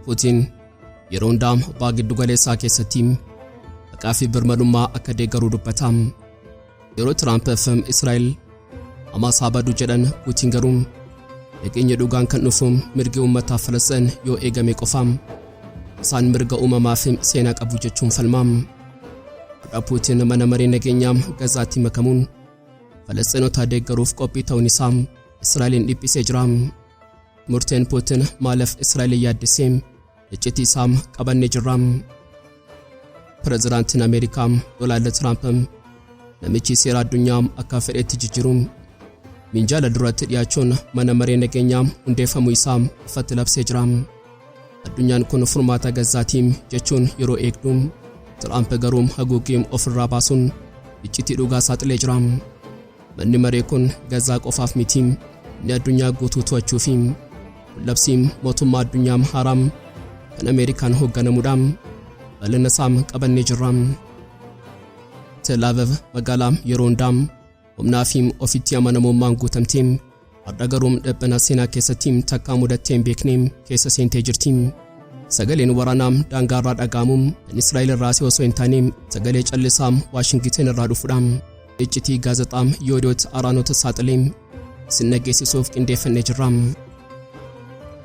Puutiin yeroo hundaa baha giddu galeessaa keessatti haqaa fi birmadummaa akka deeggaruu dubbata. Yeroo Tiraamp fi Israa'el Hamaas haa badu jedhan, Puutiin garuu nageenya dhugaan kan dhufu mirgi uummataa Falasxiin yoo eegame qofa, isaan mirga uumamaa fi seenaa qabu jechuun falma. Har'a Puutiin mana maree nageenyaa Gazaatti makamuun Falasxiinota deeggaruuf qophii ta'uun isaa Israa'eliin dhiphisee jira. Murteen Puutiin maaliif Israa'el yaaddisee? Iccitii isaa qabannee jirra. Pireezidaantiin Ameerikaa Doonaald Tiraamp, namichi seera addunyaa akka fedhetti jijjiiru, minjaala duratti dhiyaachuun mana maree nageenyaa hundeeffamuu isaa ifatti labsee jira. Addunyaan kun furmaata Gazaatii jechuun yeroo eegdu, Tiraamp garuu haguuggii ofirraa baasuun iccitii dhugaa saaxilee jira. Manni maree kun Gazaa qofaaf miti, inni addunyaa guutuu to'achuu fi labsii mootummaa addunyaa haaraa kan Ameerikaan hoogganamuudha. Bal'ina isaa qabannee jirra. Tel Aviv magaalaa yeroo hundaa humnaa fi ofitti amanamummaan guutamte, har'a garuu dhiphina seenaa keessatti takkaa mudattee hin beekne keessa seentee jirti. Sagaleen waraanaa daangaarraa dhaga'amu kan Israa'el irraa osoo hin taane sagalee callisaa Waashingitan irraa dhufudha. Iccitii gaazexaa Yediot Ahronoth saaxilee isin dhageessisuuf qindeeffannee jirra.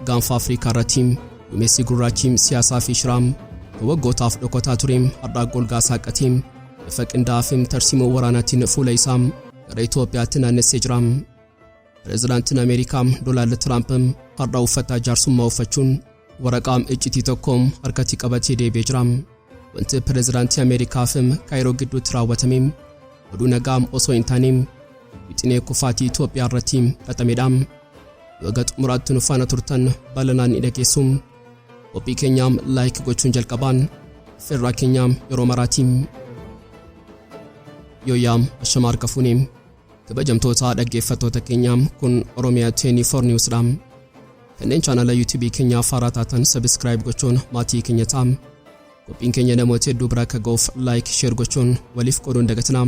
Gaanfa Afrikaa irratti duumessi gurraachi siyaasaa fi shiraa kan waggootaaf dhokataa ture har'aa golgaa saaqatee bifa qindaa'aa fi tarsiimoo waraanaatiin fuula isaa gara Itoophiyaatti naannessee jira. Pireezidaantiin Ameerikaa Doonaald Tiraamp har'a uffata jaarsummaa uffachuun waraqaa iccitii tokko harkatti qabatee deebi'ee jira. Wanti pireezidaantii Ameerikaa fi Kaayiroo gidduutti raawwatame oduu nagaa osoo hin taane wixinee kufaatii Itoophiyaa irratti xaxamedha. Yoo xumuraatti nu faana turtan bal'inaan ni dhageessu. Qophii keenyaa like gochuun jalqabaan affeerraa keenyaa yeroo maraati. Yooyyaa, ashama harka fuunee, kabajamtoota dhaggeeffattoota keenyaa, kun Oromiyaa 24 Newsdha. Kanneen chaanala YouTubeii keenyaa haaraa taatan subscribe gochuun maatii keenya ta'a. Qophiin keenya namoota hedduu bira akka ga'uuf like, share gochuun waliif qooduun dagatinaa.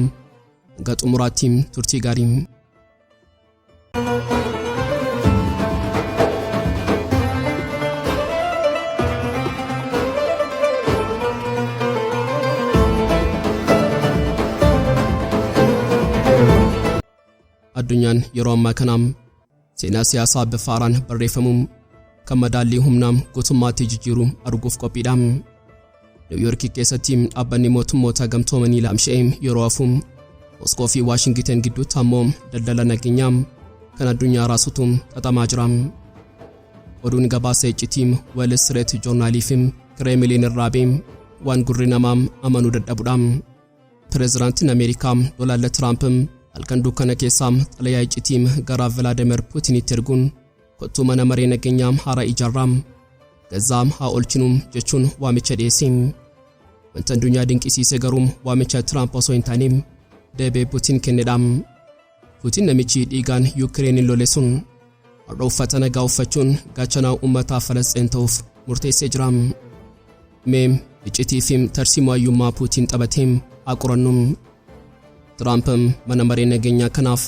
Hanga xumuraatti turtii gaarii. Addunyaan yeroo ammaa kanaam seenaa siyaasaa bifa haaraan barreeffamuun kan madaallii humnaa guutummaatti jijjiiru arguuf qophiidha. Niwuyoorkii keessatti dhaabbanni mootummoota gamtoomanii laamsha'ee yeroo hafu, Moskoo fi Waashingitan gidduutti ammoo daldala nageenyaa kan addunyaa raasutu xaxamaa jira. Oduun gabaasa iccitii Wall Street Journalii fi Kremlin irraa ba'e waan gurri namaa amanuu dadhabudha. Pireezidaantiin Ameerikaa Doonaald Tiraamp halkan dukkana keessaa xalayaa iccitii gara Vilaadimir Puutinitti erguun "Kottuu mana maree nageenyaa haaraa ijaarraa, Gazaa haa oolchinu" jechuun waamicha dhiyeesse. Wanta addunyaa dinqisiise garuu waamicha Tiraamp osoo hin taane deebii Puutiin kennedha. Puutiin, namichi dhiigaan Yukireeniin lole sun, har'a uffata nagaa uffachuun gaachana uummataa Falasxiin ta'uuf murteessee jira. Mee iccitii fi tarsiimoo hayyummaa Puutiin taphatee haa qorannu. Tiraamp mana maree nageenyaa kanaaf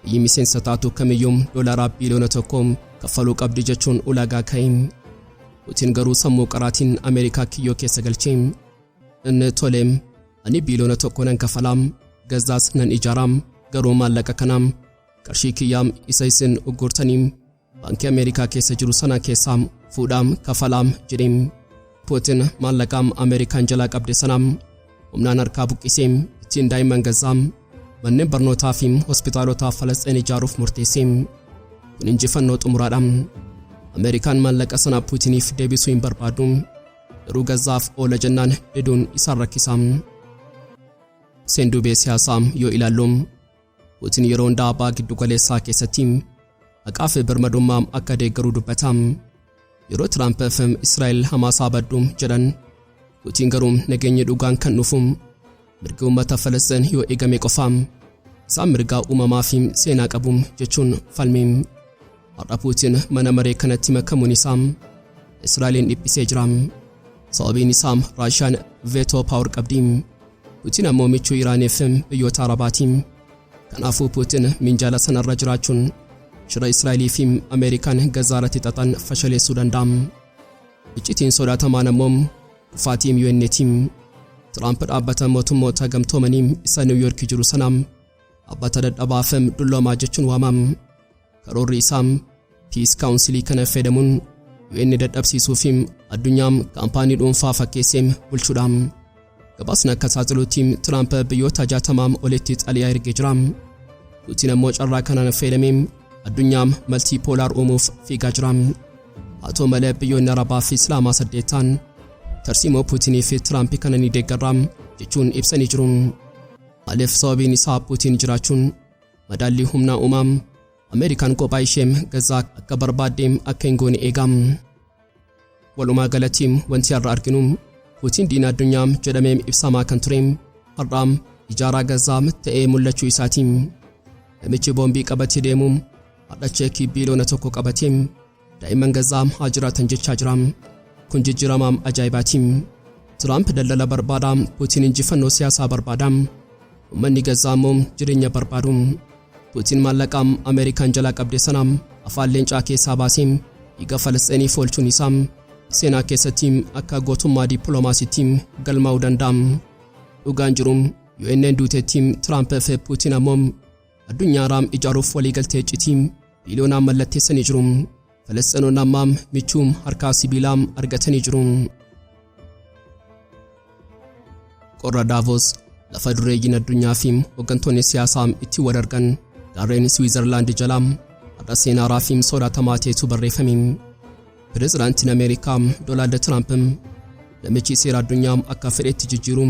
biyyi miseensa taatu kamiyyuu doolaara biiliyoona 1 kaffaluu qabdi jechuun ulaagaa ka'e. Puutiin garuu sammuu qaraatiin Ameerikaa kiyyoo keessa galchee. Inni "Tole, ani biiliyoona 1 nan kafalaam, Gazaas nan ijaaraam, garuu maallaqa kanaam qarshii kiyyaam isa isin uggurtanii baankii Ameerikaa keessa jiru sana keessaa fuudhaam kafalaam" jedhee. Puutiin maallaqaam Ameerikaan jalaa qabde sanaam humnaan harkaa buqqisee ittiin daa'imman Gazaam, manneen barnootaa fi hospitaalota Falasxiin ijaaruuf murteesse. Kun injifannoo xumuraadha. Ameerikaan maallaqa sana Puutiniif deebisuu hin barbaadu, garuu Gazaaf oola jennaan diduun isaan rakkisa. Seenduubee siyaasaa yoo ilaallu, Puutiin yeroo hundaa baha giddugaleessaa keessatti haqaa fi birmadummaa akka deeggaruu dubbata. Yeroo Tiraamp fi Israa'el Hamaas haa baddu jedhan, Puutiin garuu nageenyi dhugaan kan dhufu mirgi uummata Falasxiin yoo eegame qofa, isaan mirgaa uumamaa fi seenaa qabu jechuun falme. Har'a Puutiin mana maree kanatti makamuun isaa Israa'eliin dhiphisee jira. Sababiin isaa Raashiyaan veto power qabdi. Puutiin ammoo michuu Iraanii fi biyyoota Arabaati. Kanaafuu Puutiin minjaala sanarra jiraachuun shira Israa'elii fi Ameerikaan Gazaa irratti xaxan fashaleessuu danda'a. Iccitiin sodaatamaan ammoo kufaatii UN'tiin. Tiraamp dhaabbata mootummoota gamtoomanii isa Niw Yoork jiru sanaam dhaabbata dadhabaa fi dulloomaa jechuun waamam. Karoorri isaa Peace Council kana fayyadamuun UN dadhabsiisuu fi addunyaa kaampaanii dhuunfaa fakkeessee bulchuudha. Gabaasni akka saaxiluutti Tiraamp biyyoota 60 olitti xalayaa ergee jira. Puutiin ammoo carraa kanaan fayyadamee addunyaa multipolar uumuuf fiigaa jira. Haa ta'u malee, biyyoonni Arabaa fi Islaamaa saddeettaan tarsiimoo Puutinii fi Tiraamp kana ni deeggarra jechuun ibsanii jiru. Maaliif? Sababiin isaa Puutiin jiraachuun madaallii humnaa uumaam, Ameerikaan kophaa ishee Gazaa akka barbaadde akka hin goone eegaam. Walumaa galatti, wanti har'a arginu Puutiin diina addunyaa jedhamee ibsamaa kan ture har'aam ijaaraa Gazaa ta'ee mul'achuu isaati. Namichi boombii qabatee deemu har'a cheekii biiliyoona 1 qabatee daa'imman Gazaa haa jiraatan jechaa jira. Kun jijjiirama ajaa'ibaati. Tiraamp daldala barbaada, Puutiin injifannoo siyaasaa barbaada. Uummanni Gazaa immoo jireenya barbaadu. Puutiin maallaqa Ameerikaan jalaa qabde sana afaan leencaa keessaa baasee dhiiga Falasxiiniif oolchuun isaa seenaa keessatti akka gootummaa dippiloomaasiitti galmaa'uu danda'a. Dhugaan jiru UN'n duuteetti, Tiraamp fi Puutiin ammoo addunyaa haaraa ijaaruuf waliigaltee iccitii biiliyoonaan mallatteessanii jiru. Falasxiinonni ammaa michuu harkaa sibiilaa argatanii jiru. Qorra Daavos, lafa dureeyyiin addunyaa fi hooggantoonni siyaasaa itti wal argan, gaarreen Siwiizerlaand jalaa har'a seenaa haaraa fi sodaatamaa ta'etu barreeffame. Pireezidaantiin Ameerikaa Doonaald Tiraamp, namichi seera addunyaa akka fedhetti jijjiiru,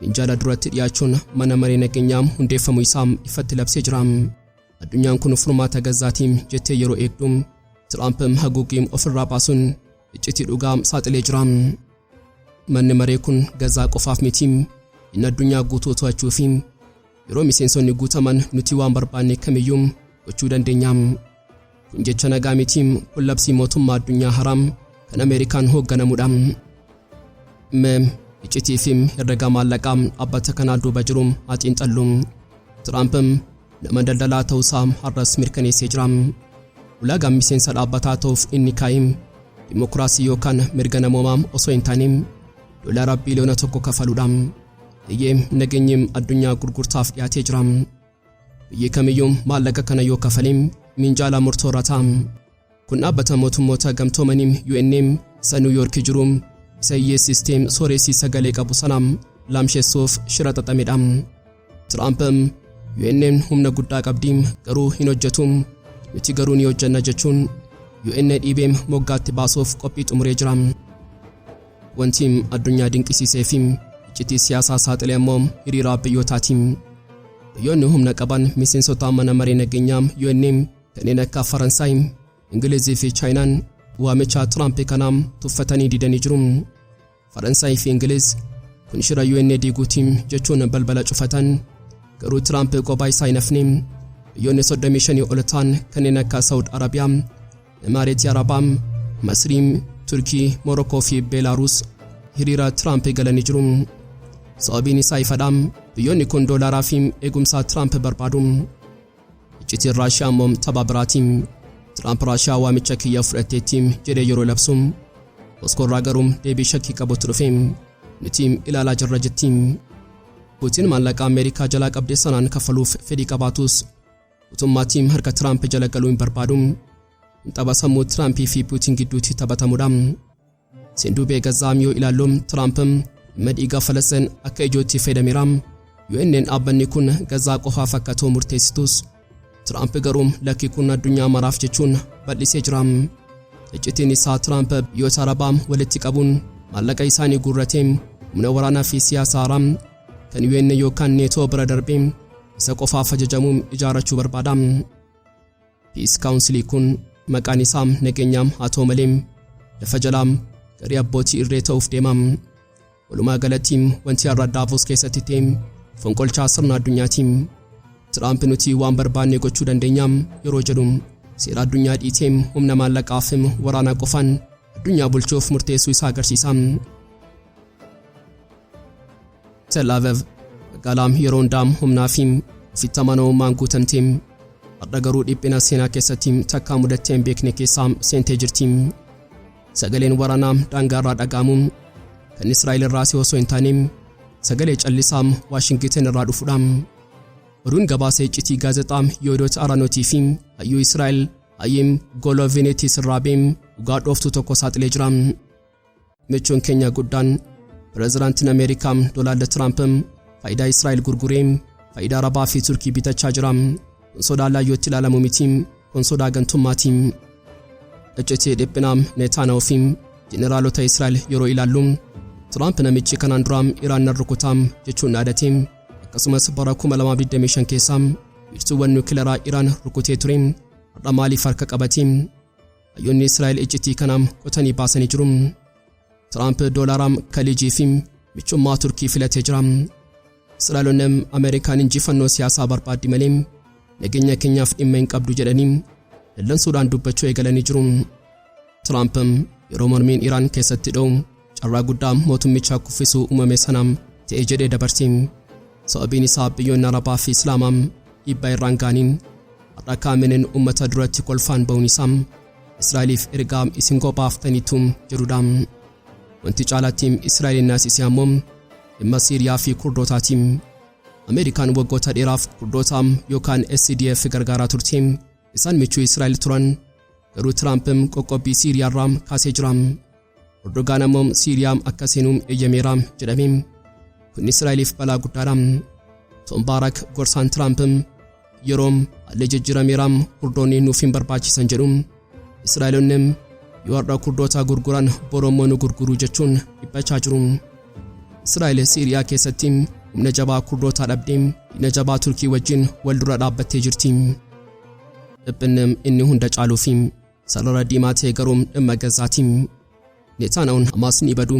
minjaala duratti dhiyaachuun mana maree nageenyaa hundeeffamuu isaa ifatti labsee jira. Addunyaan kun furmaata Gazaatiin jettee yeroo eegdu, Tiraamp haguuggii ofirraa baasuun iccitii dhugaa saaxilee jira. Manni maree kun Gazaa qofaaf miti, inni addunyaa guutuu to'achuu fi yeroo miseensonni guutaman nuti waan barbaanne kamiyyuu gochuu dandeenya. Kun jecha nagaa miti, kun labsii mootummaa addunyaa haaraa kan Ameerikaan hoogganamudha. Mee iccitii fi herrega maallaqaa dhaabbata kanaa duuba jiru haa xiinxallu. Tiraamp nama daldalaa ta'uusaa har'as mirkaneessee jira. Ulaagaan miseensa dhaabbataa ta'uuf inni kaa'e dimokiraasii yookaan mirga namoomaa osoo hin taane doolaara biiliyoona 1 kafaluudha. Eeyyee, nageenyi addunyaa gurgurtaaf dhiyaatee jira. Biyyi kamiyyuu maallaqa kana yoo kafale minjaala murtoo irra ta'a. Kun dhaabbata mootummoota gamtoomanii UN isa Niw Yoork jiru, isa hiyyeessistee sooressi sagalee qabu sana laamsheessuuf shira xaxamedha. Tiraamp UN humna guddaa qabdi garuu hin hojjetu, nuti garuu ni hojjenna jechuun UN dhiibee moggaatti baasuuf qophii xumuree jira. Wanti addunyaa dinqisiisee fi iccitii siyaasaa saaxile ammoo hiriira biyyootaati. Biyyoonni humna qaban miseensota mana maree nageenyaa UN kanneen akka Faransaay, Ingilizii fi Chaayinaan waamicha Tiraamp kanaa tuffatanii didanii jiru. Faransaay fi Ingiliz kun shira UN diiguutiin jechuun balbala cufatan. Garuu Tiraamp kophaa isaa hin hafne. Biyyoonni 35 ol ta'an kanneen akka Saawud Arabiyaa, Imaareetii Arabaa, Masrii, Turkii, Morokoo fi Beelaaruus hiriira Tiraamp galanii jiru. Sababiin isaa ifadha. Biyyoonni kun doolaaraa fi eegumsa Tiraamp barbaadu. Iccitiin Raashiyaa immoo tapha biraati. Tiraamp Raashiyaa waamicha kiyya fudhatteetti jedhee yeroo labsu, Moskoorraa garuu deebii shakkii qabutu dhufe. Nuti ilaalaa jirra jetti. Puutiin maallaqa Ameerikaa jalaa qabdee sanaan kaffaluuf fedhii qabaatus, mootummaatti harka Tiraamp jala galuu hin barbaadu. Tapha sammuu Tiraampii fi Puutiin gidduutti taphatamudha. Seenduubee Gazaa yoo ilaallu, Tiraamp dhimma dhiiga Falastiin akka ijootti fayyadameera. UN'n dhaabbanni kun Gazaa qofaaf akka ta'u murteessitus, Tiraamp garuu lakki, kun addunyaa maraaf jechuun bal'isee jira. Iccitiin isaa Tiraamp biyyoota Arabaa walitti qabuun maallaqa isaanii guurratee humna waraanaa fi siyaasa haaraa kan UN yookaan NATO bira darbee isa qofaaf ajajamuun ijaarrachuu barbaada. Peace Council kun maqaan isaa nageenyaa haa ta'u malee lafa jalaa garee abbootii irree ta'uuf deema. Walumaa galatti, wanti har'a Daavos keessatti ta'e fonqolchaa sirna addunyaati. Tiraamp nuti waan barbaanne gochuu dandeenya yeroo jedhu, seera addunyaa dhiitee humna maallaqaa fi waraanaa qofaan addunyaa bulchuuf murteessuu isaa agarsiisa. Tel Aviv, magaalaa yeroo hundaa humnaa fi ofitti amanamummaan guutamte, har'a garuu dhiphina seenaa keessatti takkaa mudattee hin beekne keessaa seentee jirti. Sagaleen waraanaa daangaarraa dhaga'amu kan Israa'el irraa si osoo hin taane sagalee callisaa Waashingiten irraa dhufudha. Oduun gabaasa iccitii gaazexaa Yoodoot Aranootii fi hayyuu Israa'el Hayyim Golovinetis irraa ba'e dhugaa dhooftuu tokko saaxilee jira. Michuun keenya guddaan pireezidaantiin Ameerikaa Doonaald Tiraamp faayidaa Israa'el gurguree faayidaa Arabaa fi Turkii bitachaa jira. Kun sodaa laayyootti ilaalamu miti, kun sodaa gantummaati. Iccitii dhiphinaa Neetaanyaahuu fi jeneraalota Israa'el yeroo ilaallu, Tiraamp namichi kanaan dura Iraan nan rukutaa jechuun dhaadate, akkasumas bara 2025 keessa wiirtuuwwan nuukilaraa Iraan rukutee ture, har'a maaliif harka qabate? Hayyoonni Israa'el iccitii kana qotanii baasanii jiru. Tiraamp doolaara Kaliijii fi michummaa Turkii filatee jira. Israa'eloonni Ameerikaan injifannoo siyaasaa barbaaddi malee nageenya keenyaaf dhimma hin qabdu jedhanii dallansuudhaan dubbachuu eegalanii jiru. Tiraamp yeroo mormiin Iraan keessatti dho'u carraa guddaa mootummichaa kuffisuu uumame sana ta'e jedhee dabarse. Sababiin isaa biyyoonni Arabaa fi Islaamaa dhiibbaa irraan ga'aniin har'a Kaameniin uummata duratti kolfaan ba'uun isaa Israa'eliif ergaa isin qophaaftaniitu jedhudha. Wanti caalaatti Israa'eliin naasise ammoo dhimma Siiriyaa fi Kurdootaati. Ameerikaan waggoota dheeraaf Kurdoota yookaan SDF gargaaraa turte. Isaan michuu Israa'el turan. Garuu Tiraamp qoqqobbii Siiriyaarraa kaasee jira. Erdogaan ammoo Siiriyaa akka seenuu eeyyameera jedhame. Kun Israa'eliif balaa guddaadha. Tom Baarak gorsaan Tiraamp yeroo haalli jijjiirameera, Kurdoonni nuuf hin barbaachisan jedhu. Israa'eloonni yoo har'a Kurdoota gurguran boru immoo nu gurguru jechuun dhiphachaa jiru. Israa'el Siiriyaa keessatti humna jabaa Kurdootaa dhabdee diina jabaa Turkii wajjin wal dura dhaabbattee jirti. Dhiphinni inni hunda caaluu fi sarara diimaa ta'e garuu dhimma Gazaati. Netanyahuun Hamaas ni badu,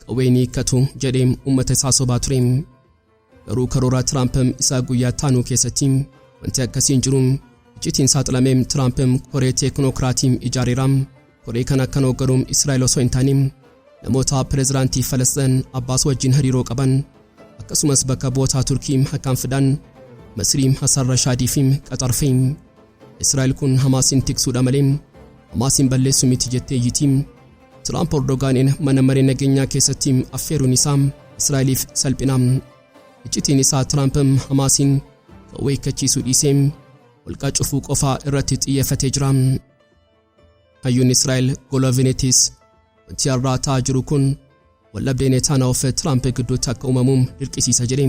qawwee ni hiikkatu jedhee uummata isaa sobaa ture. Garuu karoora Tiraamp isaa guyyaa taanuu keessatti wanti akkasii hin jiru. Iccitiin saaxilamee Tiraamp koree teeknookiraatii ijaareera. Koree kana kan hoogganu Israa'el osoo hin taane namoota pireezidaantii Falasxiin Abbaas wajjin hariiroo qaban, akkasumas bakka bu'oota Turkii Hakaan Fidan, Masrii Hasan Rashaadii fi Qaxar fa'i. Israa'el kun Hamaasiin tiksuudha malee Hamaasiin balleessuu miti jettee iyyiti. Tiraamp Erdogaaniin mana maree nageenyaa keessatti affeeruun isaa Israa'eliif salphina. Iccitiin isaa Tiraamp Hamaasiin qawwee hiikkachiisuu dhiisee holqaa cufuu qofaa irratti xiyyeeffatee jira. Hayyuun Israa'el Golovinetis wanti har'aa ta'aa jiru kun waldhabdee Netanyahu fi Tiraamp gidduutti akka uumamu dirqisiisa jedhe.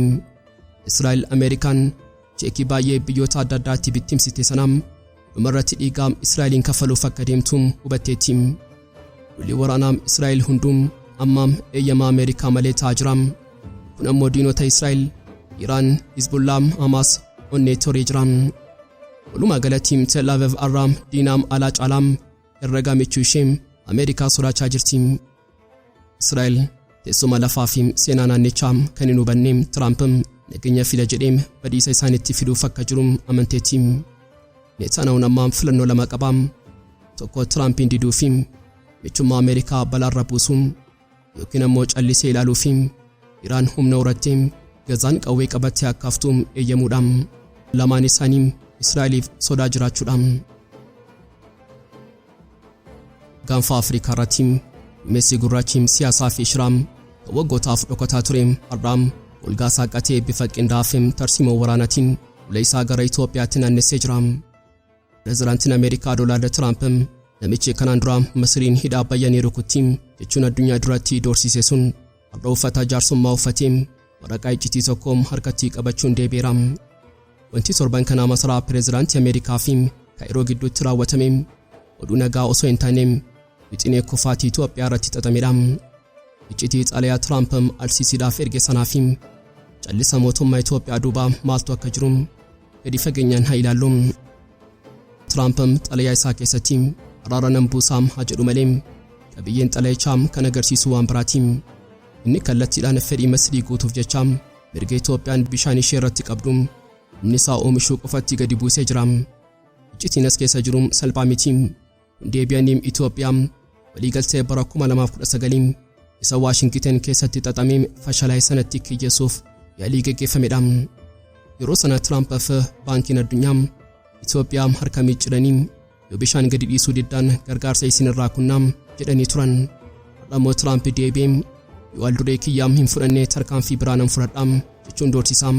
Israa'el Ameerikaan cheekii baay'ee biyyoota adda addaatti bittimsite sanaam dhumarratti dhiigaa Israa'eliin kafaluuf akka deemtu hubatteetti. Lolli waraanaa Israa'el hunduu amma eeyyama Ameerikaa malee ta'aa jira. Kun ammoo diinota Israa'el, Iraan, Hizbullaa, Hamaas onnee toree jira. Walumaa galatti Tel Aviv har'a diinaa alaa caalaa herrega michuu ishee Ameerikaa sodaachaa jirti. Israa'el teessuma lafaa fi seenaa naannichaa kan hin hubanne Tiraamp nageenya fida jedhee badiisa isaanitti fiduuf akka jiru amanteetti. Netanyahuun amma filannoo lama qaba. Tokko Tiraampiin diduu fi michummaa Ameerikaa balaarra buusuu, yookiin ammoo callisee ilaaluu fi Iraan humna horattee Gazaan qawwee qabattee akka haftu eeyyamuudha. Lamaan isaanii Israa'eliif sodaa jiraachuudha. Gaanfa Afrikaa irratti duumessi gurraachi siyaasaa fi shiraa kan waggootaaf dhokataa ture har'a golgaa saaqatee bifa qindaa'aa fi tarsiimoo waraanaatiin fuula isaa gara Itoophiyaatti naannessee jira. Pireezidaantiin Ameerikaa Doonaald Tiraamp namichi kanaan dura Masriin hidha Abbayyaa ni rukutti jechuun addunyaa duratti doorsise sun har'a uffata jaarsummaa uffatee waraqaa iccitii tokko harkatti qabachuun deebi'eera. Wanti torban kana masaraa pireezidaantii Ameerikaa fi Kaayiroo gidduutti raawwatame oduu nagaa osoo hin taane wixinee kufaatii Itoophiyaa irratti xaxamedha. Iccitii xalayaa Tiraamp Alsiisiidhaaf erge sanaa fi callisa mootummaa Itoophiyaa duuba maaltu akka jiru gadi fageenyaan haa ilaallu. Tiraamp xalayaa isaa keessatti araara nan buusaa haa jedhu malee qabiyyeen xalayichaa kan agarsiisu waan biraati. Inni kallattiidhaan fedhii Masrii guutuuf jecha mirga Itoophiyaan bishaan ishee irratti qabdu humni isaa oomishuu qofatti gadi buusee jira. Iccitiin as keessa jiru salphaa miti. Kun deebi'anii Itoophiyaa waliigaltee bara 2019 isa Waashingiten keessatti xaxamee fashalaa'e sanatti kiyyeessuuf yaalii geggeeffamedha. Yeroo sana Tiraamp fi Baankiin Addunyaa Itoophiyaa harka micciiranii yoo bishaan gadi dhiisuu diddaan gargaarsa isinirraa kunnaa jedhanii turan. Har'ammoo Tiraamp deebi'ee yoo al-duree kiyyaam hin fudhanne tarkaanfii biraa nan fudhadhaam jechuun doorsisaam.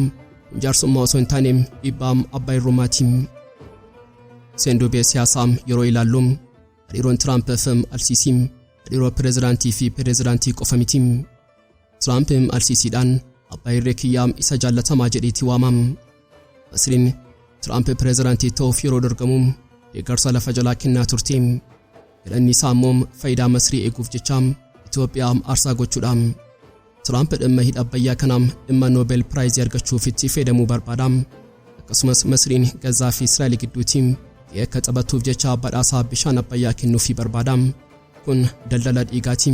Kun jaarsummaa osoo hin taane dhiibbaam abbaa irrummaatiin. Seenduubee siyaasaam yeroo ilaallu hariiroon Tiraamp fi Alsiisiim hariiroo pireezidaantii fi pireezidaantii qofa miti. Tiraamp Alsiisiidhaan abbaa irree kiyyaam isa jaallatamaa jedheeti waamam. Masriin Tiraamp pireezidaantii ta'uuf yeroo dorgamu deeggarsa lafa jalaa kennaa turte. Galanni isaa immoo faayidaa Masrii eeguuf jecha Itoophiyaa aarsaa gochuudha. Tiraamp dhimma hidha Abbayyaa kanaam dhimma Nobel Prize argachuuf itti fayyadamuu barbaada. Akkasumas Masriin Gazaa fi Israa'el gidduutti gahee akka taphattuuf jecha badhaasaa bishaan Abbayyaa kennuufii barbaada. Kun daldala dhiigaati.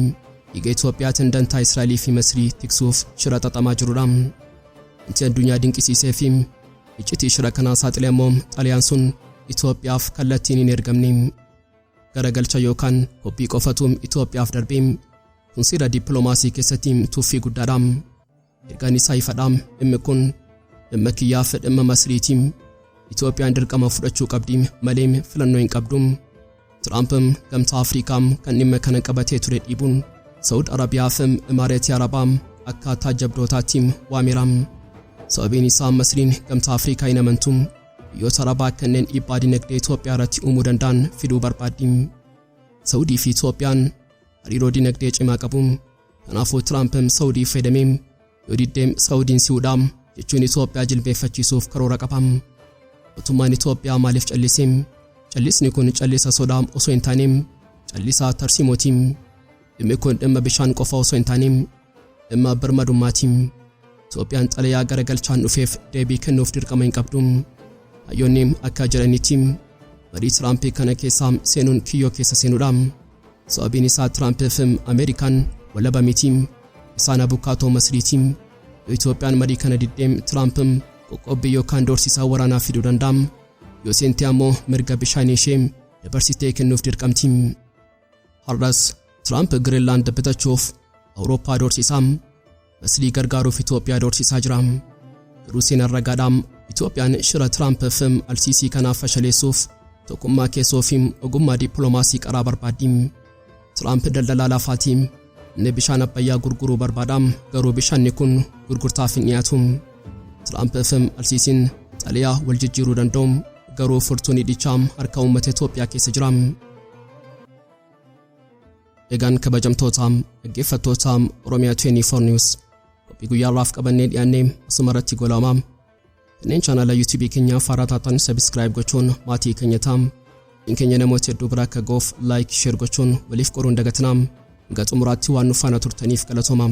Dhiiga Itoophiyaatiin dantaa Israa'elii fi Masrii tiksuuf shira xaxamaa jirudha. Wanti addunyaa dinqisiisee fi iccitii shira kanaa saaxile immoo xalayaan sun Itoophiyaaf kallattiin hin ergamne. Garagalcha yookaan koppii qofatu Itoophiyaaf darbe. Kun seera dippiloomaasii keessatti tuffii guddaadha. Ergaan isaa ifadha. Dhimmi kun dhimma kiyyaaf dhimma Masriiti. Itoophiyaan dirqama fudhachuu qabdi malee filannoo hin qabdu. Tiraamp gamtaa Afrikaa kan dhimma kana qabatee ture dhiibuun Saawud Arabiyaa fi Imaareetii Arabaa akka taajjabdootaatti waameera. Sababiin isaa Masriin gamtaa Afrikaa hin amantu. Biyyoota Arabaa kanneen dhiibbaa dinagdee Itoophiyaa irratti uumuu danda'an fiduu barbaaddi. Saawudii fi Itoophiyaan hariiroo dinagdee cimaa qabu. Kanaafuu Tiraamp Saawudii fayyadamee yoo diddee Saawudiin si'uudha jechuun Itoophiyaa jilbeeffachiisuuf karoora qaba. Mootummaan Itoophiyaa maaliif callisee? Callisni kun callisa sodaa osoo hin taane callisa tarsiimooti. Dhimmi kun dhimma bishaan qofa osoo hin taane dhimma birmadummaati. Itoophiyaan xalayaa garagalchaan dhufeef deebii kennuuf dirqama hin qabdu. Hayyoonni akka jedhanitti marii Tiraamp kana keessaa seenuun kiyyoo keessa seenuudha. Sababiin isaa Tiraamp fi Ameerikaan walaba miti. Isaan abukaatoo Masriiti. Yoo Itoophiyaan marii kana diddee Tiraamp qoqqobbii yookaan doorsisaa waraanaa fiduu danda'a. Yoo seente ammoo mirga bishaan ishee dabarsitee kennuuf dirqamti. Har'as Tiraamp Giriinlaand bitachuuf Awurooppaa doorsisaa. Masrii gargaaruuf Itoophiyaa doorsisaa jira. Garuu seenaan ragaadhaan Itoophiyaan shira Tiraamp fi Alsiisii kanaaf fashaleessuuf tokkummaa keessoo fi ogummaa dippiloomaasii qaraa barbaaddi. Tiraamp daldalaa lafaati. Inni bishaan Abbayyaa gurguruu barbaada. Garuu bishaanni kun gurgurtaaf hin dhiyaatu. Tiraamp fi Alsiisiin xalayaa wal jijjiiruu danda'u. Garuu furtuun hidhichaa harka uummata Itoophiyaa keessa jira. Egaan kabajamtoota dhaggeeffattoota Oromiyaa 24 News, qophii guyyaa har'aaf qabannee dhiyaannee asuma irratti golama. Kanneen chaanala YouTube keenyaa faaraa taatan subscribe gochuun maatii keenya ta'aa. Keenya namoota hedduu bira akka ga'uuf like, share gochuun waliif qoruun dagatinaa. Hanga xumuraatti waan nu faana turtaniif galatooma.